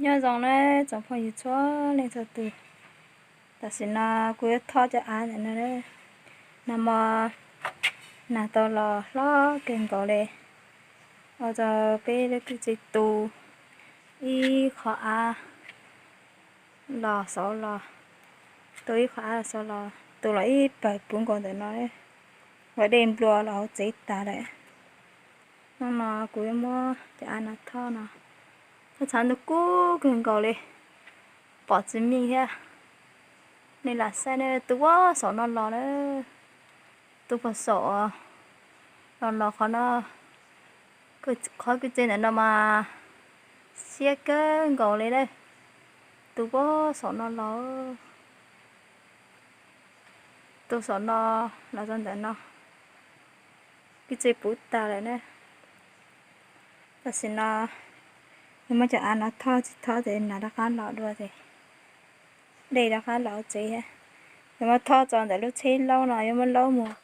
Nyob zoo nawb tsoom phooj ywg txhua leej txhua tus. Tam sim no kuv yuav thoj cov av ntawm no. Nag hmo nag tau los hlob kawg nkaus li, ua rau peb lub kwj tse tu ib qho av los xauv los, tu ib qho av los xauv los, tu los ib pawg puv nkaus ntawm no, ua dej nplua los hauv tsev tas lawm. Hnub no kuv yuav muab cov av no thoj no, thoj txhav ntuj kub kawg nkaus li, pom tsis meej thiab. Nej lam saib ne, tu puag saum no los na, tu puag saum los los qhov no, qhov kwj tse ntawm no mas siab kawg nkaus li na, tu puag saum no los, tu saum no los rau ntawm no, kwj tse puv tas lawm na. Tam sim no yuav muab cov av no thoj tsis thoj ces nag rov qab los dua ces dej rov qab los tsev thiab. Yuav muab thoj tso ntawm lub tsheb laub no, yuav muab laub mus.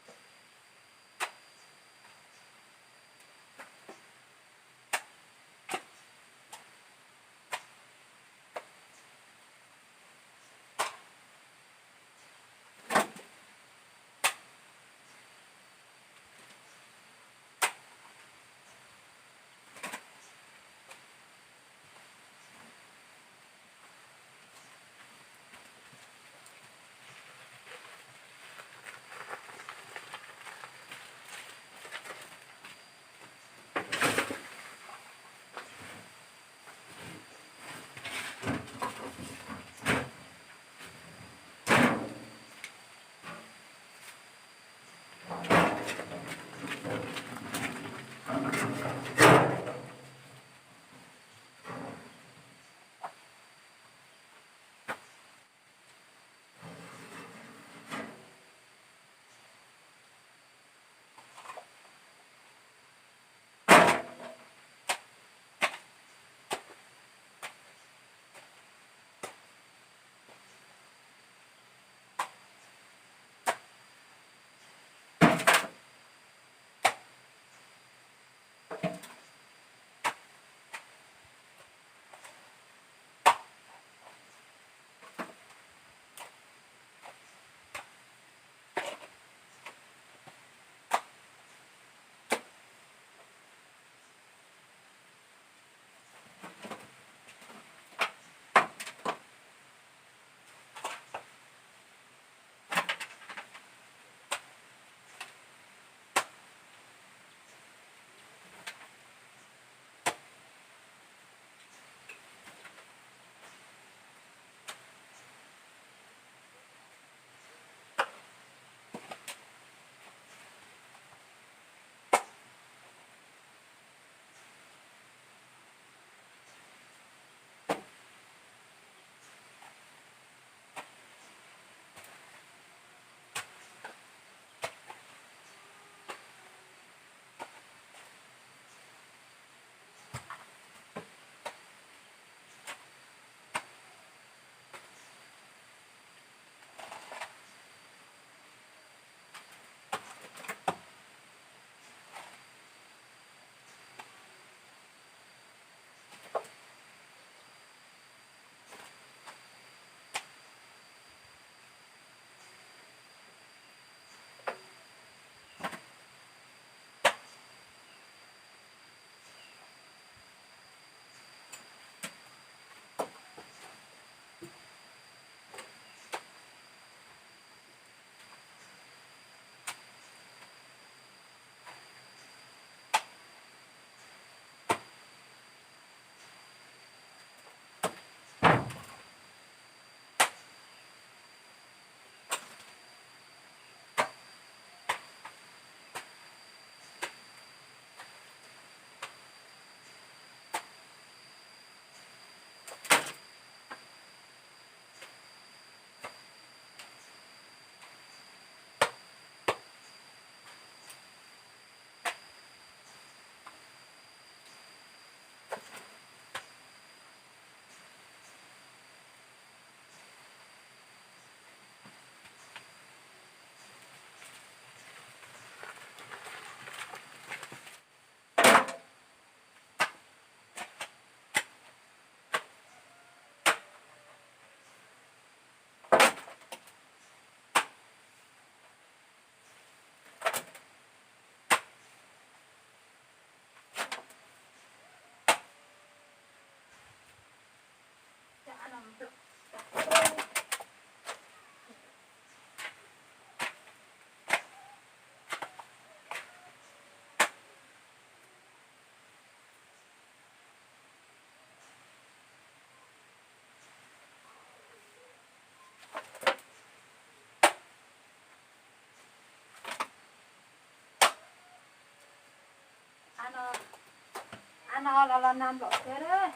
No los los nag nplaum tiag,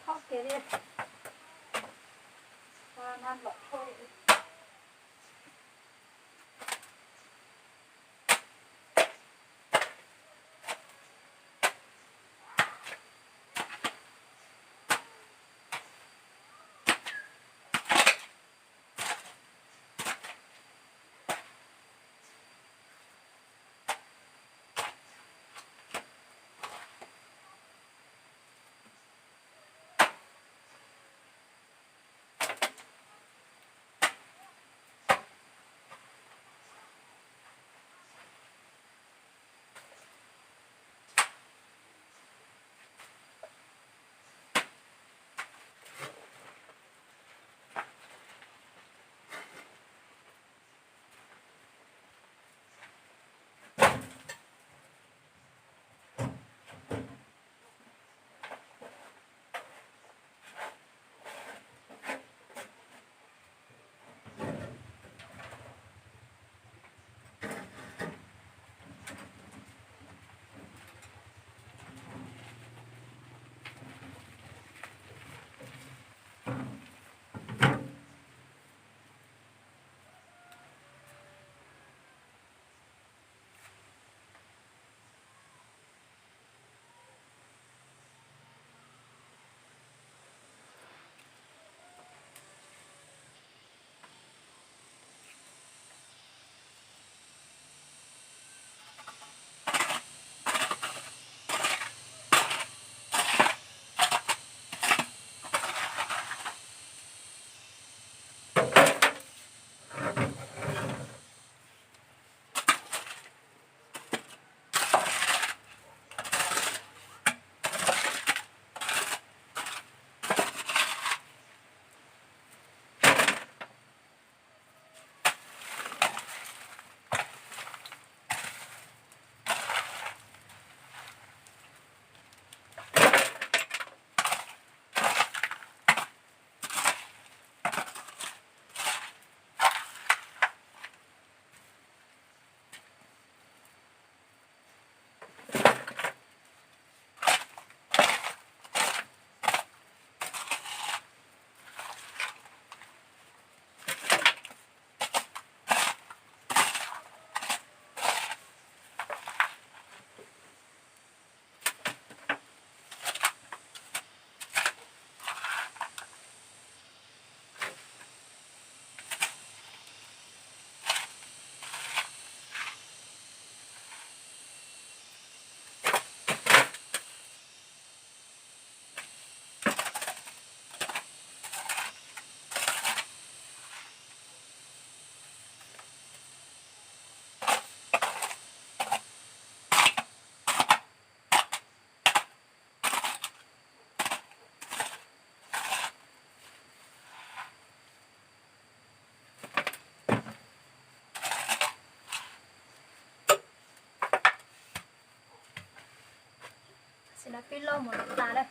thaum kiag li, nag nplaum. Tam sim no pib loj mus tas lawm.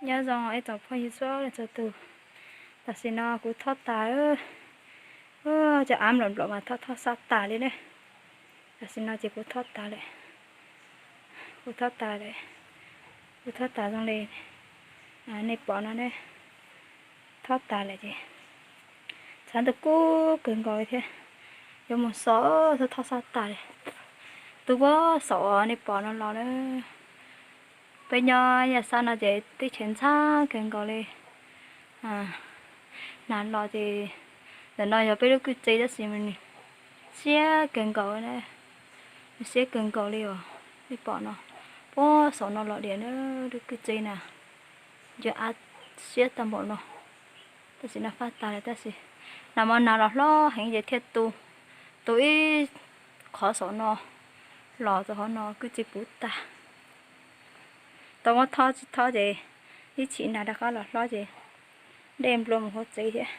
Nyob zoo ib tsoom phooj ywg txhua leej txhua tus. Tam sim no kuv thob tas, cov av nplaum nplaum mas thob thob xab tas li ne. Tam sim no ces kuv thob tas lawm. Kuv thob tas lawm. Kuv thob tas zoo li nej pom no ne. Thob tas lawm ces tshav ntuj kub kawg nkaus li thiab. Yuav mus xauv, thob xab tas li. Twb muab xauv nej pom no los na. Peb nyob yam xab no ces teb chaws ntxhab kawg nkaus li. Nag los ces ntawm no yog peb lub kwj tse tab sis mas nws siab kawg nkaus na. Nws siab kawg nkaus li os. Nej pom no, puag saum no los diam na, lub kwj tse na, nce av siab tag npaum no. Tab sis no fab tas lawm tab sis nag hmo nag los hlob heev ces thiaj tu, tu ib qhov saum no, Los txog hauv no kuj tsis puv tag. Tau muab thob tsis thob ces ib chim nas rov qab los hlob ces dej nplua mus hauv tsev thiab.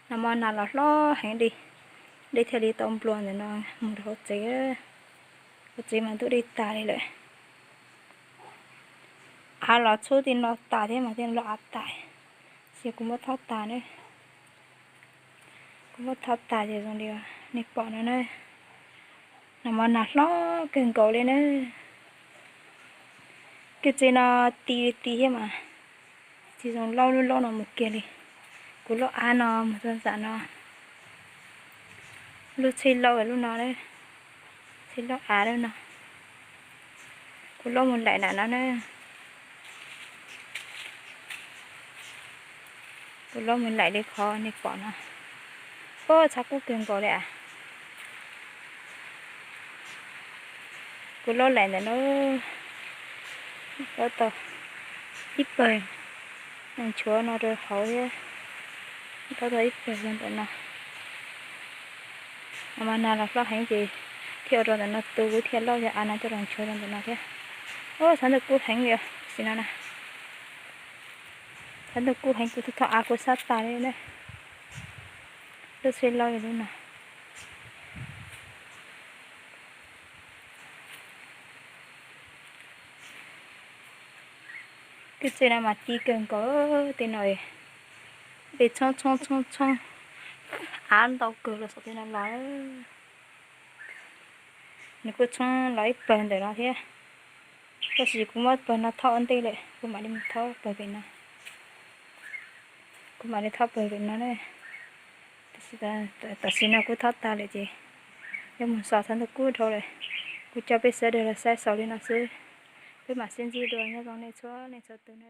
Nag hmo nas los hlob heev li, dej thiaj li tau nplua ntawm no mus rau hauv tsev. Hauv tsev mas ntub dej tas li lawm. Av los txhub tim no tas thiab mas thiaj li los av tas. Ces kuv muab thob tas na. Kuv muab thob tas ces zoo li nej pom no na. Nag hmo nas hlob kawg nkaus li na. Kuj txiv no ti li ti thiab mas tsis zoo lauj lub lauj no mus kiag li. Kuv lauj av no mus txog ntawm no. Lub txhij lauj lub no, txhij lauj av lub no. Kuv lauj mus laim nram no na. Kuv lauj mus laim li qhov nej pom no. Ua txhab kub kawg nkaus li as. Kuv lauj laim ntawm no, lauj tau ib pawg, nchuav no rau hauv thiab, lauj tau ib pawg rau ntawm no. Mas nas los hlob heev ces thiaj ua rau ntawm no tu, kuv thiaj lauj yog av no coj los nchuav rau ntawm no thiab. Ua txhab ntawm kub heev li, sim no na. Txhab ntawm kub heev, kuv tus thob av kuv sab tas li na. Lub txhij lauj lub no. Kuj txiv no mas ti kawg nkaus tej no. Dej tshoob tshoob tshoob tshoob, av ntau kawg los saum tej no los. Nws kuj tshoob los ib pawg ntawm no thiab. Tab sis kuv muab pawg no thob ua ntej lawm, kuv mam li mus thob pawg pem no. Kuv mam li thob pawg pem no na. Tam sim no kuv thob tas lawm ces yuav mus xov txhab ntawm kub dhau lawm. Kuv coj peb sawv daws los saib xaus li no xwb. Peb mam sib ntsib dua, nyob zoo nej txhua leej txhua tus na.